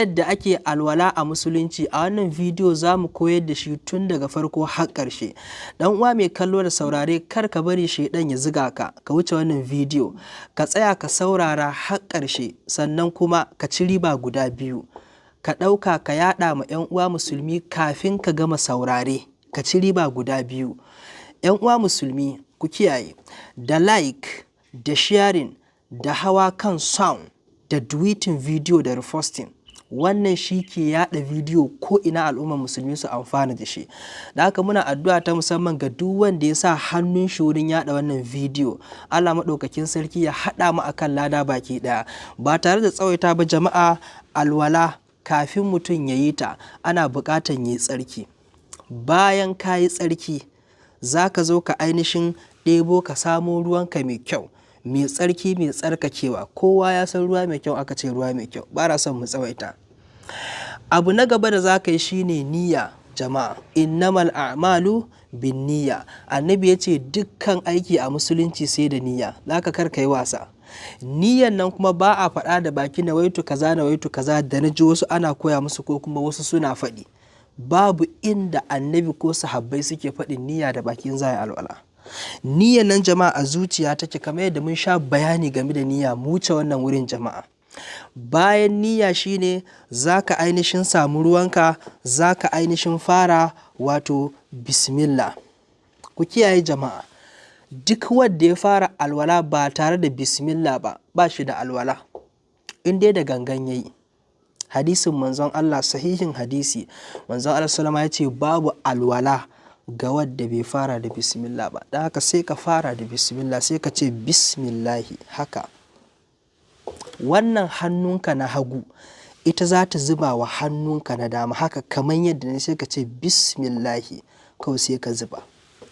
Yadda ake alwala a Musulunci, a wannan bidiyo za mu koyar da shi tun daga farko har ƙarshe. Dan uwa mai kallo da saurare, kar ka bari shaiɗan ya ziga ka, ka wuce wannan bidiyo. Ka tsaya ka saurara har ƙarshe, sannan kuma ka ci riba guda biyu. Ka ɗauka ka yaɗa ma 'yan uwa musulmi kafin ka gama saurare, ka ci riba guda biyu. 'Yan uwa musulmi, ku kiyaye da like da sharing da hawa kan sound da duetting video da reposting. Wannan shi ke yaɗa bidiyo ko ina al'ummar musulmi su amfana da shi. Da haka muna addu'a ta musamman ga duk wanda ya sa hannun shi wurin yaɗa wannan bidiyo. Allah maɗaukakin sarki ya haɗa mu akan lada baki ɗaya. Ba tare da tsawaita ba jama'a, alwala kafin mutum ya yi ta ana buƙatan ya yi tsarki. Bayan ka yi tsarki, za ka zo ka ainihin ɗebo, ka samo ruwanka mai kyau, mai tsarki, mai tsarkakewa. Kowa ya san ruwa mai kyau, aka ce ruwa mai kyau. Ba na son mu tsawaita. Abu na gaba da za ka yi shine niyya jama'a. Innamal a'malu bin niyya. Annabi ya ce dukkan aiki a Musulunci sai da niyya. Za ka kar ka yi wasa. Niyyan nan kuma ba a faɗa da baki, nawaitu kaza, nawaitu kaza, da na ji wasu ana koya musu ko kuma wasu suna faɗi. Babu inda annabi ko sahabbai suke faɗin niyya da bakin za a yi alwala. Niyyan nan jama'a a zuciya take, kamar yadda mun sha bayani game da niyya. Mu wuce wannan wurin jama'a. Bayan niyya shine za ka ainihin samu ruwanka, za ka ainihin fara, wato bismillah. Ku kiyaye jama'a, duk wanda ya fara alwala ba tare da bismillah ba, ba shi da alwala. In dai da gangan yayi. Hadisin manzon Allah, sahihin hadisi, manzon Allah sallama ya ce babu alwala ga wadda bai fara da bismillah ba. Don haka sai ka fara da bismillah, sai ka ce bismillahi haka. Wannan hannunka na hagu ita za ta zuba wa hannunka na dama haka, kamar yadda ne, sai ka ce bismillahi kawai sai ka zuba.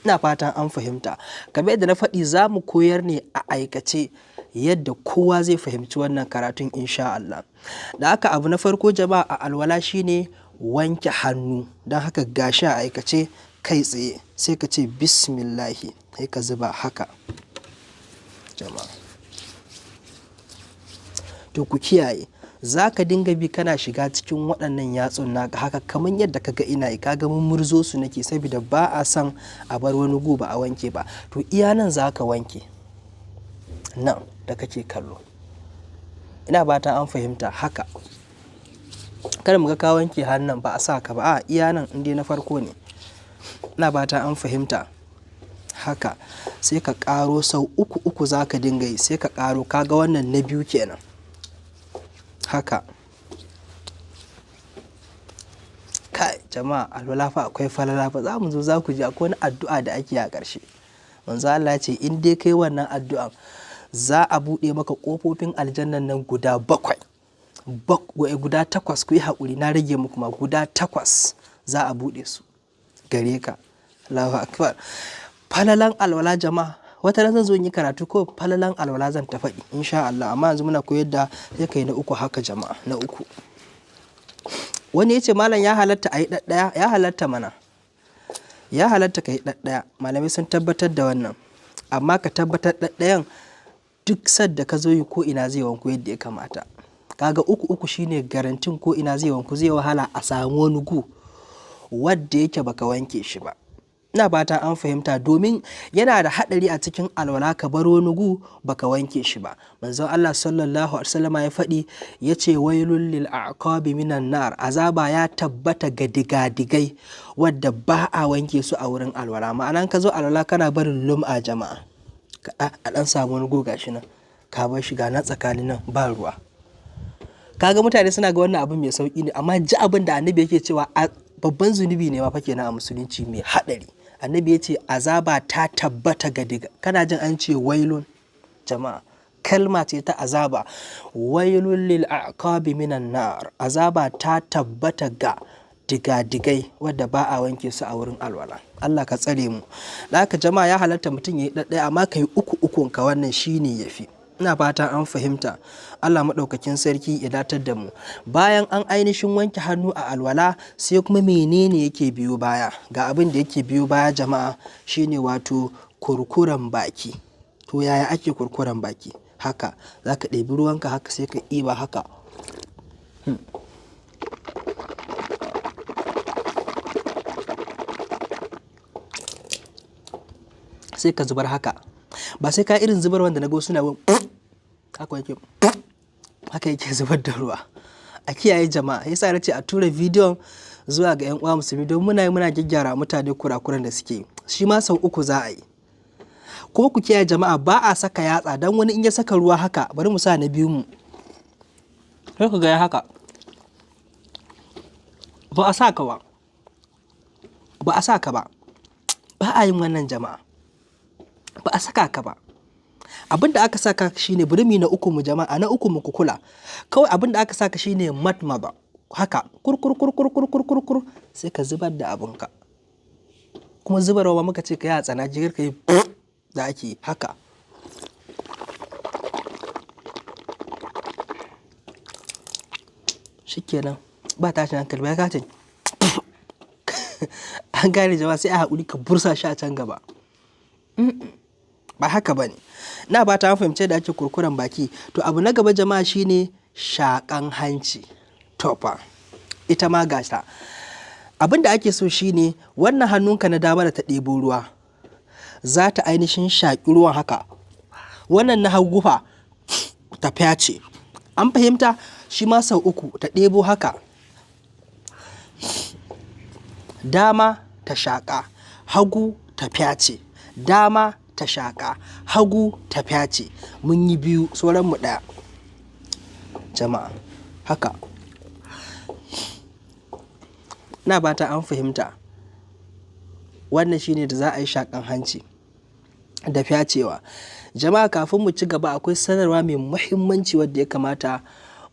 Ina fatan an fahimta. Kamar yadda na faɗi, za mu koyar ne a aikace yadda kowa zai fahimci wannan karatun insha Allah. Da haka abu na farko jama'a a alwala shine wanke hannu. Don haka gashi a aikace kai tsaye, sai ka ce bismillahi sai ka zuba haka jama'a. To ku kiyaye, za ka dinga bi kana shiga cikin waɗannan yatsun naka haka, kamar yadda ka ga ina yi. Ka ga murzo su nake saboda ba a son a bar wani gu ba a wanke ba. To iya nan za ka wanke nan da kake kallo. Ina fatan an fahimta haka. Kada mu ga ka wanke hannun ba a sa ka ba. A iya nan in dai na farko ne. Ina fatan an fahimta haka. Sai ka ƙaro sau uku uku za ka dinga yi, sai ka ƙaro, ka ga wannan na biyu kenan. Haka. Kai jama'a, alwala fa akwai falala fa. Za mu zo za ku ji akwai wani addu'a da ake a ƙarshe. Manzon Allah ya ce in dai kai wannan addu'an, za a buɗe maka ƙofofin aljannan nan guda bakwai. Guda takwas, ku yi haƙuri na rage muku ma, guda takwas za a buɗe su gare ka. Allahu akbar. Falalan alwala jama'a. Wata ran zan zo in yi karatu ko falalan alwala zan ta faɗi insha Allah. Amma yanzu muna koyar da sai kai na uku haka jama'a, na uku. Wani ya ce, malam, ya halatta a yi ɗaɗɗaya? Ya halatta mana. Ya halatta ka yi ɗaɗɗaya. Malamai sun tabbatar da wannan. Amma ka tabbatar ɗaɗɗayan duk sadda ka zo yi ko ina zai wanku yadda ya kamata. Kaga uku uku shine garantin ko ina zai wanku, zai wahala a samu wani gu wadda yake baka wanke shi ba. Ina fatan an fahimta, domin yana da haɗari a cikin alwala ka bar wani gu baka wanke shi ba. Manzon Allah sallallahu alaihi wasallama ya faɗi, ya ce wailul lil a'qabi minan nar. Azaba ya tabbata ga digadigai wadda ba a wanke su a wurin alwala. Ma'ana ka zo alwala kana barin lum'a jama'a. A ɗan samu wani gu gashi nan ka bar shi ga na tsakanin nan ba ruwa. Kaga mutane suna ga wannan abin mai sauƙi ne, amma ji abin da annabi yake cewa babban zunubi ne ma fa kenan a Musulunci mai haɗari. Annabi ya ce azaba ta tabbata ga diga. Kana jin an ce wailun jama'a, kalma ce ta azaba. Wailul lil a'qabi minan nar. Azaba ta tabbata ga digadigai wadda ba a wanke su a wurin alwala. Allah ka tsare mu. Da haka jama'a ya halatta mutum ya yi ɗaɗɗaya, amma ka yi uku ukun ka, wannan shine yafi. Ina fatan an fahimta. Allah maɗaukakin sarki ya datar da mu. Bayan an ainihin wanke hannu a alwala, sai kuma menene yake biyo baya? Ga abin da yake biyo baya jama'a, shine wato kurkuren baki. To yaya ake kurkuren baki? Haka za ka ɗebi ruwanka haka, sai ka ɗiba haka. Sai ka zubar haka. Ba sai ka irin zubar wanda na ga suna haka yake, haka yake zubar da ruwa. A kiyaye jama'a. Yasa na ce a tura bidiyon zuwa ga 'yan uwa musulmi don muna yi muna gyaggyara mutane kurakuran da suke yi. Shi ma sau uku za a yi. Kuma ku kiyaye jama'a, ba a saka yatsa, don wani in ya saka ruwa haka, bari mu sa na biyu mu. Sai ku ga ya haka. Ba a sa ka ba. Ba a sa ka ba. Ba a yin wannan jama'a. Ba a saka ka ba. Abin da aka saka shine, bari mu na uku mu jama'a, na uku mu ku kula. Kawai abin da aka saka shine matmaba. Haka kur kur kur kur kur kur kur kur, sai ka zubar da abunka. Kuma zubarwa muka ce ka yi a tsanaki, ka yi da ake haka. Shikenan, ba tashin hankali ba ya kace. An gane jama'a? Sai a haƙuri ka bursa shi a can gaba. Ba haka ba ne. Na ba ta fahimce da ake kurkuren baki. To, abu na gaba jama'a shine shaƙan hanci. To fa, ita ma gasa. Abin da ake so shine wannan hannunka na dama da ta ɗebo ruwa, za ta ainihin shaƙi ruwan haka. Wannan na hagu fa ta fyace. An fahimta? Shi ma sau uku ta ɗebo haka. Dama ta shaƙa, hagu ta fyace. Dama ta shaƙa, hagu ta fyace. Mun yi biyu, sauran mu ɗaya. Jama'a, haka. Na ba ta an fahimta. Wannan shine da za a yi shaƙan hanci da fyacewa. Jama'a, kafin mu ci gaba, akwai sanarwa mai muhimmanci wadda ya kamata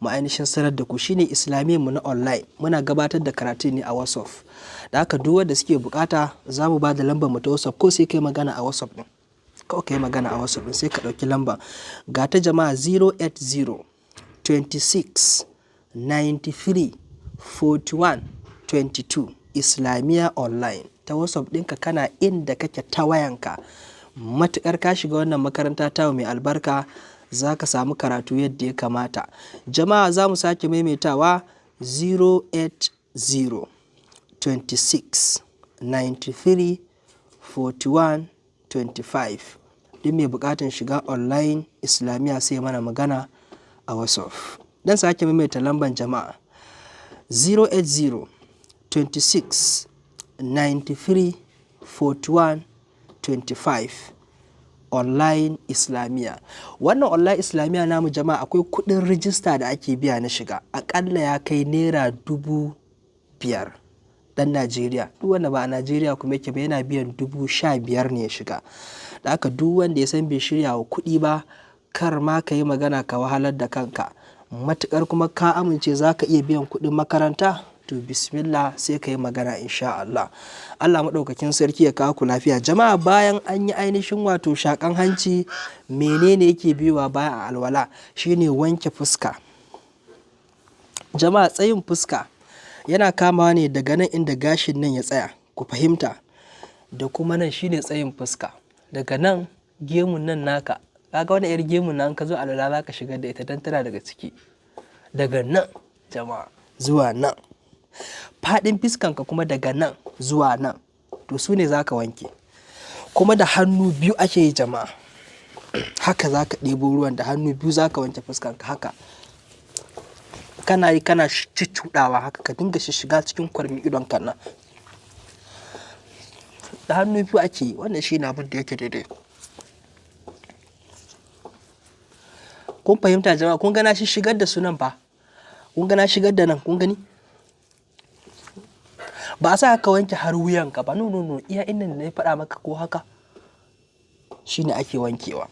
mu ainihin sanar da ku. Shine Islamiyyar mu na online. Muna gabatar da karatu ne a WhatsApp. Da haka duk wanda suke bukata, za mu ba da lambar mu ta WhatsApp, ko sai kai magana a WhatsApp din. Kawai kai magana a WhatsApp din, sai ka ɗauki lamba. Ga ta jama'a: 080 26 93 41 22, Islamiyya online. Ta WhatsApp ɗinka, kana inda kake ta wayanka. Matuƙar ka shiga wannan makaranta ta mai albarka, za ka samu karatu yadda ya kamata. Jama'a, za mu sake maimaitawa: 080 26 93 41 25. Duk mai buƙatar shiga online Islamiyya sai mana magana a WhatsApp. Dan sake maimaita lamban jama'a: 080 26 93 41 25, online Islamiyya. Wannan online Islamiyya namu jama'a, akwai kuɗin rijista da ake biya na shiga, aƙalla ya kai ₦5,000 ɗan Najeriya. Duk wanda ba a Najeriya kuma yake ba yana biyan 15,000 ne ya shiga. Da haka duk wanda ya san bai shirya wa kuɗi ba, kar ma ka yi magana ka wahalar da kanka. Matuƙar kuma ka amince za ka iya biyan kuɗin makaranta, to bismillah, sai ka yi magana insha Allah. Allah maɗaukakin sarki ya kawo ku lafiya. Jama'a, bayan an yi ainihin wato shaƙan hanci, menene yake biyowa baya a alwala? Shine wanke fuska. Jama'a, tsayin fuska yana kamawa ne daga nan inda gashin nan ya tsaya, ku fahimta, da kuma nan shine tsayin fuska. Daga nan gemun nan naka, kaga wannan yar gemun nan, ka zo alwala za ka shigar da ita don tana daga ciki. Daga nan jama'a zuwa nan. Faɗin fiskanka kuma daga nan zuwa nan. To, su ne za ka wanke. Kuma da hannu biyu ake yi jama'a. Haka za ka ɗebo ruwan da hannu biyu, za ka wanke fuskanka haka. Kana yi kana cuccuɗawa haka, ka dinga shiga cikin kwarmin idonka nan. Da hannu biyu ake yi. Wannan shine abin da yake daidai. Kun fahimta jama'a? Kun ga na shigar da su nan fa. Kun ga na shigar da nan, kun gani? Ba a sa ka wanke har wuyanka ba. No, no, no. Iya inda na faɗa maka ko haka shine ake wankewa.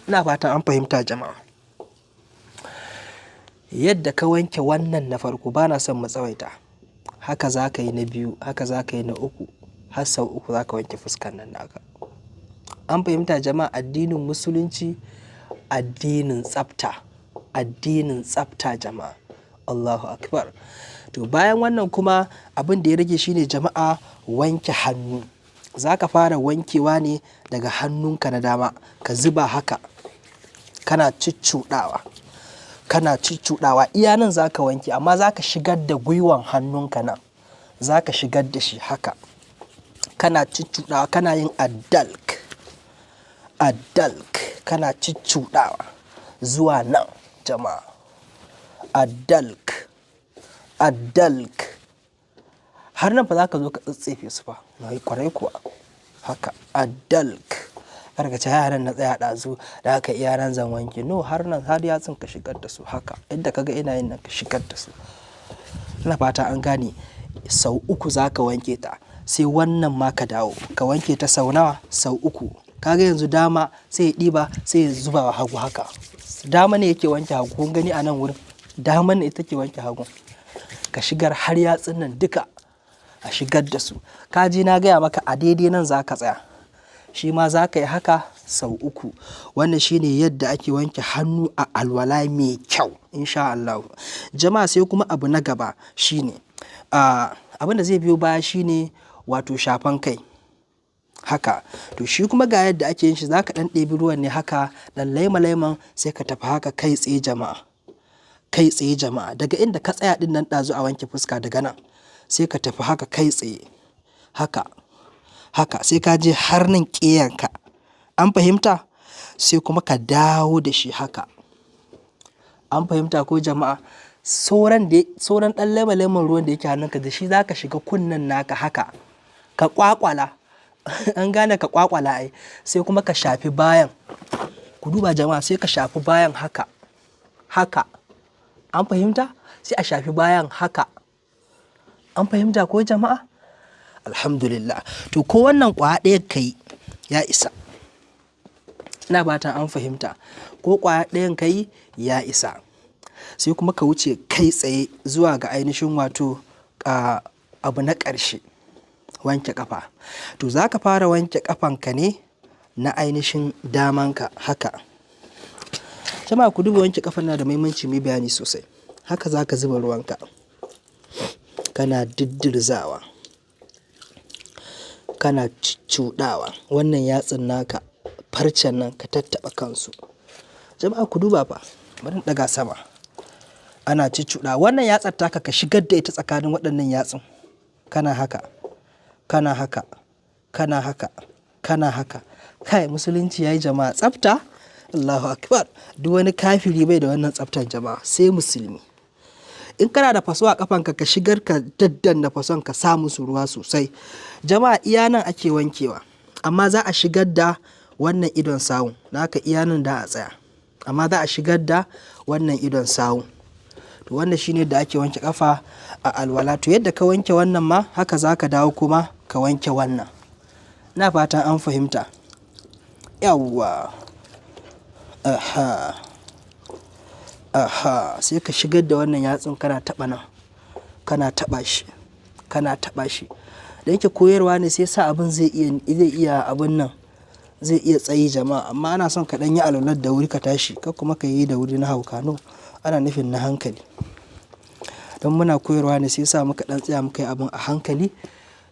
Ina fatan an fahimta jama'a. Yadda ka wanke wannan na farko, ba na son mu tsawaita. Haka za ka yi na biyu, haka za ka yi na uku, har sau uku za ka wanke fuskan nan naka. An fahimta jama'a? Addinin Musulunci addinin tsafta, addinin tsafta jama'a. Allahu akbar. To, bayan wannan kuma abin da ya rage shine jama'a, wanke hannu. Za ka fara wankewa ne daga hannunka na dama, ka zuba haka, kana cuccuɗawa, kana cuccuɗawa. Iya nan za ka wanke, amma za ka shigar da gwiwan hannunka nan. Za ka shigar da shi haka. Kana cuccuɗawa, kana yin addalk. Addalk, kana cuccuɗawa zuwa nan jama'a. Addalk, addalk, har nan fa za ka zo ka tsatsefe su fa. Na yi kwarai kuwa. Haka addalk. Kar ka ce yaran na tsaya ɗazu da haka iyaran zan wanke. No, har nan har yatsun ka shigar da su haka. Yadda ka ga ina yin nan ka shigar da su. Ina fata an gane. Sau uku za ka wanke ta. Sai wannan ma ka dawo ka wanke ta sau nawa? Sau uku. Kaga yanzu dama sai ya ɗiba sai ya zuba wa hagu haka. Dama ne yake wanke hagu. Kun gani a nan wurin? Dama ne ita ke wanke hagu. Ka shigar har yatsun nan duka a shigar da su. Ka ji na gaya maka a daidai nan za ka tsaya. Shi ma za ka yi haka sau uku. Wannan shine yadda ake wanke hannu a alwala mai kyau insha Allah. Jama'a, sai kuma abu na gaba shine abin da zai biyo baya shine wato shafan kai. Haka. To shi kuma ga yadda ake yin shi. Za ka ɗan ɗebi ruwan ne haka ɗan laima laiman, sai ka tafi haka kai tsaye jama'a. Kai tsaye jama'a. Daga inda ka tsaya ɗin nan ɗazu a wanke fuska, daga nan sai ka tafi haka kai tsaye. Haka. Haka sai ka je har nan ƙeyanka. An fahimta? Sai kuma ka dawo da shi haka. An fahimta ko jama'a? Sauran ɗan lema leman ruwan da yake hannunka, da shi za ka shiga kunnen naka haka. Ka ƙwaƙwala. An gane ka ƙwaƙwala ai. Sai kuma ka shafi bayan. Ku duba jama'a, sai ka shafi bayan haka. Haka. An fahimta? Sai a shafi bayan haka. An fahimta ko jama'a? Alhamdulillah. To ko wannan ƙwaya ɗaya ka yi ya isa. Ina fatan an fahimta. Ko ƙwaya ɗayan ka yi ya isa. Sai kuma ka wuce kai tsaye zuwa ga ainihin wato abu na ƙarshe, wanke ƙafa. To za ka fara wanke ƙafanka ne na ainihin damanka haka. Jama'a, ku duba, wanke ƙafan na da muhimmanci muyi bayani sosai. Haka za ka zuba ruwanka. Kana diddirzawa. Kana cuccuɗawa. Wannan yatsun naka, farcen nan ka tattaɓa kansu. Jama'a, ku duba fa. Bari in ɗaga sama. Ana cuccuɗawa. Wannan yatsar taka ka shigar da ita tsakanin waɗannan yatsun. Kana haka. Kana haka. Kana haka. Kana haka. Kai, musulunci yayi jama'a tsafta. Allahu akbar. Duk wani kafiri bai da wannan tsaftar jama'a, sai musulmi. In kana da faso a ƙafanka, ka shigar ka daddanna fason, ka sa musu ruwa sosai. Jama'a, iya nan ake wankewa. Amma za a shigar da wannan idon sawun. Naka iya nan da a tsaya. Amma za a shigar da wannan idon sawun. To wannan shine yadda ake wanke ƙafa a alwala. To yadda ka wanke wannan ma haka za ka dawo kuma ka wanke wannan. Ina fatan an fahimta. Yauwa. Aha. Aha. Sai ka shigar da wannan yatsun, kana taɓa nan. Kana taɓa shi. Kana taɓa shi. Da yake koyarwa ne sai sa abin zai iya abun nan zai iya tsayi jama'a. Amma ana son ka ɗan yi alwalar da wuri ka tashi. Kar kuma ka yi da wuri na hauka. No. Ana nufin na hankali. Don muna koyarwa ne sai sa muka ɗan tsaya muka yi abun a hankali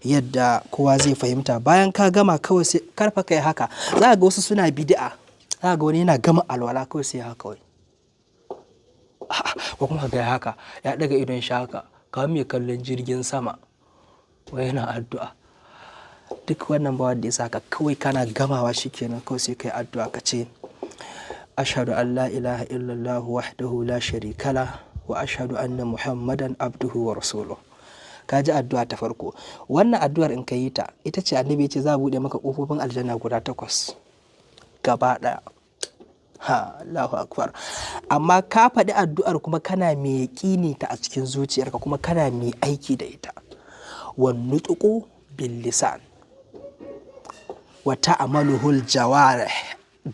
yadda kowa zai fahimta. Bayan ka gama kawai sai kar fa ka yi haka. Za ka ga wasu suna bid'a. Za ka ga wani yana gama alwala kawai sai haka wai. A'a, ko kuma ka ga haka ya ɗaga idon shi haka kamar mai kallon jirgin sama wai yana addu'a. Duk wannan ba wanda ya saka. Kawai kana gamawa shikenan, kawai sai ka yi addu'a ka ce ashhadu an la ilaha illallah wahdahu la sharika lah wa ashhadu anna muhammadan abduhu wa rasuluhu. Ka ji addu'a ta farko. Wannan addu'ar in ka yi ta, ita ce annabi ya ce za a buɗe maka ƙofofin aljanna guda takwas gaba ɗaya. Ha, Allahu akbar. Amma ka faɗi addu'ar kuma kana mai yaƙini ta a cikin zuciyarka, kuma kana mai aiki da ita. Wan nutqu bil lisan wa ta'maluhul jawarih,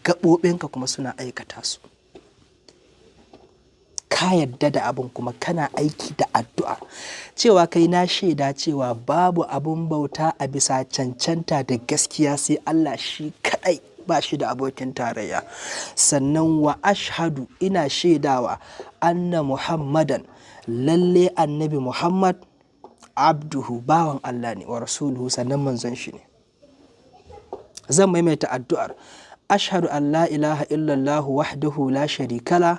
gaɓoɓinka kuma suna aikata su. Ka yadda da abun kuma kana aiki da addu'a. Cewa kai na shaida cewa babu abun bauta a bisa cancanta da gaskiya sai Allah shi kaɗai, ba shi da abokin tarayya. Sannan wa ashhadu, ina shaidawa, anna muhammadan, lalle annabi Muhammad, abduhu, bawan Allah ne, wa rasuluhu, sannan manzon shi ne. Zan maimaita addu'ar. Ashhadu an la ilaha illallah wahdahu la sharika la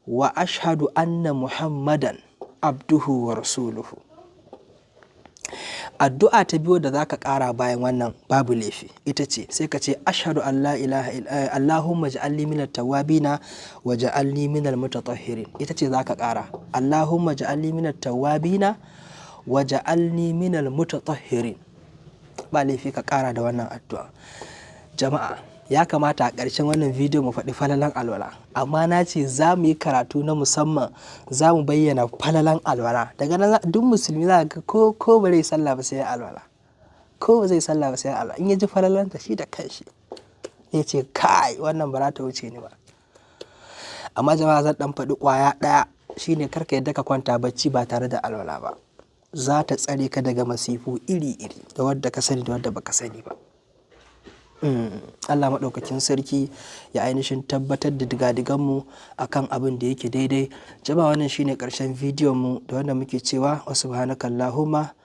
wa ashhadu anna muhammadan abduhu wa rasuluhu. Addu'a ta biyu da zaka ƙara bayan wannan babu laifi, ita ce sai ka ce ashhadu an la ilaha illa Allahumma ja'alni minat tawwabina wa ja'alni minal mutatahhirin. Ita ce zaka ƙara, Allahumma ja'alni minat tawwabina wa ja'alni minal mutatahhirin. Ba laifi ka ƙara da wannan addu'a. Jama'a, ya kamata a ƙarshen wannan bidiyo mu faɗi falalan alwala, amma na ce za mu yi karatu na musamman, za mu bayyana falalan alwala. Daga nan duk musulmi za ga ko ba zai sallah ba sai ya alwala, ko ba zai sallah ba sai ya alwala. In ya ji falalanta shi da kanshi ya ce kai, wannan ba za ta wuce ni ba. Amma jama'a, zan ɗan faɗi ƙwaya ɗaya, shine karka yadda ka kwanta bacci ba tare da alwala ba. Za ta tsare ka daga masifu iri-iri, da wadda ka sani da wadda baka sani ba. Allah maɗaukakin sarki ya ainihin tabbatar da digadiganmu a kan abin da yake daidai. Jama'a, wannan shine ƙarshen bidiyon mu da wanda muke cewa wa subhanakallahumma.